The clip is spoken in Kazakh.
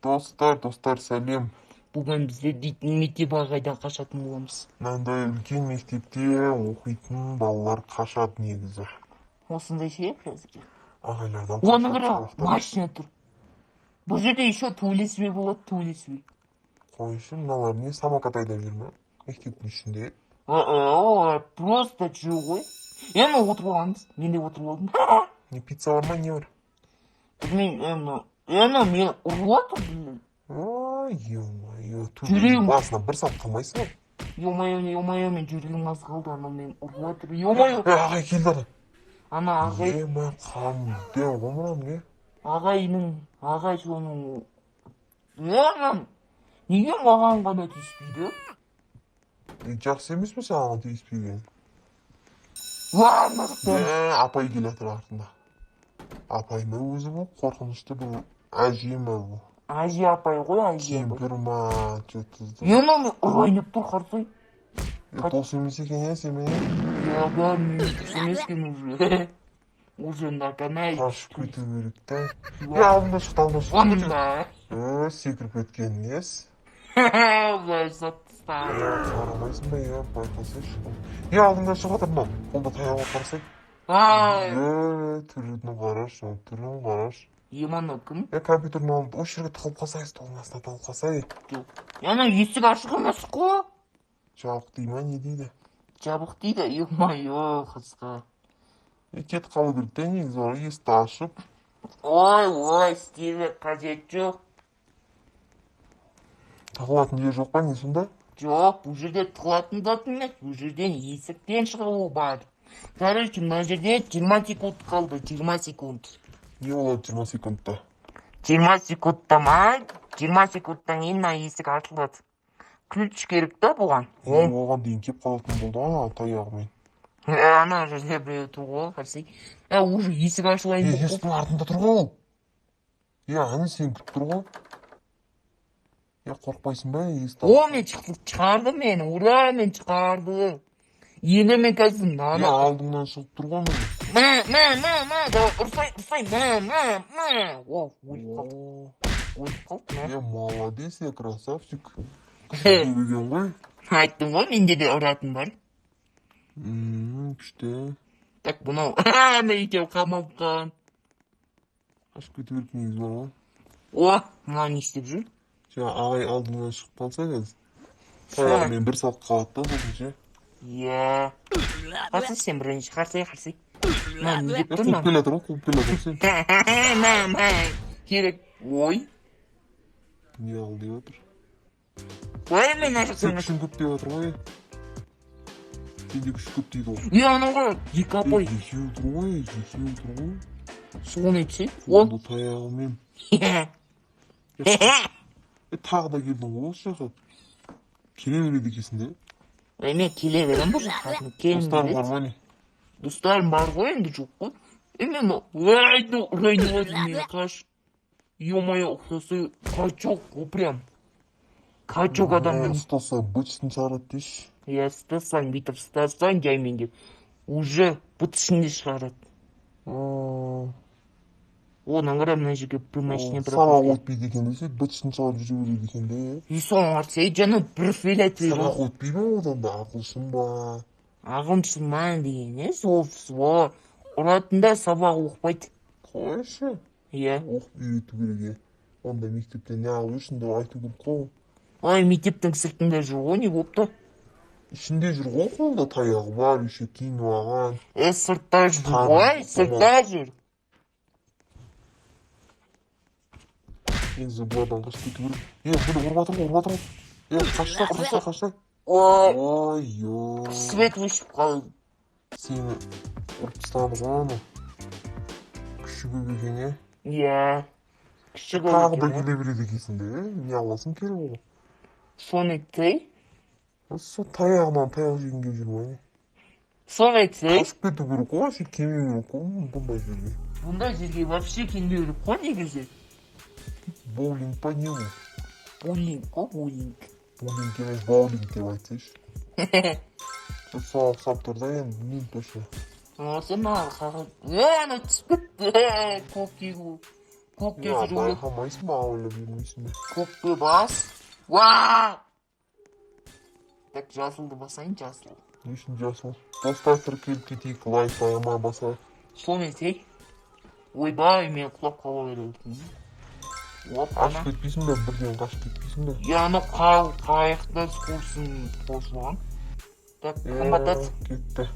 Достар, достар, сәлем. Бүгін біздер дейтін мектеп ағайдан қашатын боламыз. Мынандай үлкен мектепте оқитын балалар қашады негізі. Осындай ше қазір. Ағайлардан Оны қашады қара, сабақтан. Машина тұр. Бұл жерде еще төбелесуге болады, төбелесуге. Қойшы, мыналар не, самокат айдап жүр ма мектептің ішінде? Олар просто жүр ғой. Енді отырып алғанбыз. Мен де отырып алдым. Не, пицца бар ма, не бар? Білмеймін, енді енді мені ұрып жатыр, блин. Ой, ё-моё, Жүрегім- басына бір салып қалмайсың ба? Ё-моё, ё-моё, мен жүрегім аз қалды, анау мені ұрып жатыр. Ё-моё. Е, ағай келді ана. Ана ағай, Ема, қандай ғой мынау, не? Ағайының, ағай соның. Е, неге маған ғана тиіспейді? Е, жақсы емес пе саған тиіспеген? Уа, мына жақтан. Е, апай келе жатыр артында. Апай ма өзі бұл, қорқынышты бір әже ма бұл? Әже апай ғой, әже апай. Кемпір ма, че-то. Е, мынау ұрайын деп тұр, қарасай. Е, дос емес екен, иә, сенімен? Я, да, мен дос емес екен уже. Уже доконай. Қашып кету керек та. Е, алдында шықты, алдында шықты. Онда. Е, секіріп кеткен несі? Былай сатып тастады. Е, қарамайсың ба, е, байқасайшы. Е, алдыңда шығып жатыр мынау. Қолда таяғы бар, қарасай. Ай, Е, түрін қарашы, түрін қарашы. Е, мынау кім? Е, компьютердің алдында осы жерге тығылып қалсай, столдың астына тығылып қалсай. Жоқ. Е, анау есік ашық емес қой. Жабық дей ма, не дейді? Жабық дейді, ё-моё, қысқа. Е, кетіп қалу керек та негізі, бар, есікті ашып. Ой, ой, істеуге қажет жоқ. Тығылатын жер жоқ па, не сонда? Жоқ, бұл жерде тығылатын зат емес, бұл жерден есіктен шығу бар. Короче, мына жерде 20 секунд қалды, 20 секунд. Не болады 20 секундта? 20 секундта ма? 20 секундтан кейін мына есік ашылады. Ключ керек та бұған. Е, оған дейін келіп қалатын болды ғой ана таяғымен. Е, ана жерде біреу тұр ғой, қарасай. Е, уже есік ашылайын Е, деп қой. есіктің артында тұр ғой ол. Е, ана сені күтіп тұр ғой. Е, қорықпайсың ба есікті? О, мен шықты, шығарды мені, ура, мен шығарды. Енді мен қазір Е, мынаны алдыңнан шығып тұр ғой міне. Мә, мә, мә, мә, давай, ұрсай, ұрсай, мә, мә, мә. О, өліп қалды, О, өліп қалды, мә. е, молодец, е, красавчик. Күшті ғой. Айттым ғой, менде де ұратын бар. Күшті. Так, мынау, ана екеуі қамалып қалған. Қашып кету керек негізі бар ғой. О, мынау не істеп жүр? Жаңа ағай алдыңнан шығып қалса қазір. Таяғымен бір салып қалады да сосын ше. Иә. Қарсы сен бірінші, қарсы, қарсы. Мынау не деп Е, тұр қуып мынау? келе жатыр ғой, қуып келе жатыр сен. Мә, мә, керек. Ой. Не ал деп жатыр. Ой, мен мына Сен жақтан. күшің көп деп жатыр ғой. Сенде күш көп дейді ғой. Е, анау ғой, екі апай. Екеуі тұр ғой, екеуі тұр ғой. Соны айтсай. О. Қолында таяғымен. Е, тағы да келдің ғой осы жаққа. Келе береді екенсің де. Ой, мен келе беремін бұл жаққа. Келгім Достарың бар келеді. ма, не? Достарым бар ғой енді, жоқ қой. Е, мен ой, ұрайын деп жатыр мені, қаш. Ё-моё, ұқсасы качок ғой прям. Качок адам. Е, ұстаса быт-шытын шығарады деші. Иә, ұстасаң, бүйтіп ұстасаң жаймен деп. Уже бұт ішінде шығарады. Aa, Одан қара, мына жерге бір машина сабақ өтпейді екен десе, быт-шытын шығарып жүре береді екен де. И соны айтса, жаңа бір фиолетовый Сабақ ғой. өтпей ме одан да, ағылшын ба? Ағылшын деген не сол сол ұратын да, сабақ оқымайды. Қойшы. Иә. Оқып үйрету керек, е. Онда мектепте не алып жүрсің деп айту керек қой. Ой, мектептің сыртында жүр ғой, не болыпты? Ішінде жүр ғой, қолында таяғы бар, еще киініп алған. Е, сыртта жүр Қан, ғой, сыртта жүр. Негізі бұлардан қашып кету керек. Е, міне, ұрып жатыр ғой, ұрып жатыр ғой. Е, қашса, қашса, қашса. Ой, Ой, ой. Свет өшіп қалды. Сені ұрып тастады ғой анау. Күші көп екен, е. Иә. Күші көп Тағы да екен, иә. келе береді екенсің де, е. Не аласың келіп ол? Соны айтсай. Сол таяғынан таяқ жегің келіп жүр ма, не? Соны айтсай. Қашып кету керек қой, вообще келмеу керек қой бұндай жерге. Бұндай жерге вообще келмеу керек қой негізі. Боулинг па, не ол? Буллинг қой, буллинг. Боулинг емес, боулинг деп айтсайшы. Соған ұқсап тұр да енді, білмеймін точно. Осы маған қағаз. Е, ана түсіп кетті. Көкек. Көкке Я жүру керек. Байқамайсың ба, ойлап жүрмейсің бе? Көкке бас. Уа! Так, жасылды басайын, жасыл. Не үшін жасыл? Достар, тіркеліп кетейік, лайк аямай басайық. Соны етейік. Ойбай, мен құлап қала беремін. Оп, ана. Қашып кетпейсің бе? Бірден қашып кетпейсің бе? Я, анау қайықта скоростың қосылған. Так, кім батады? Кетті.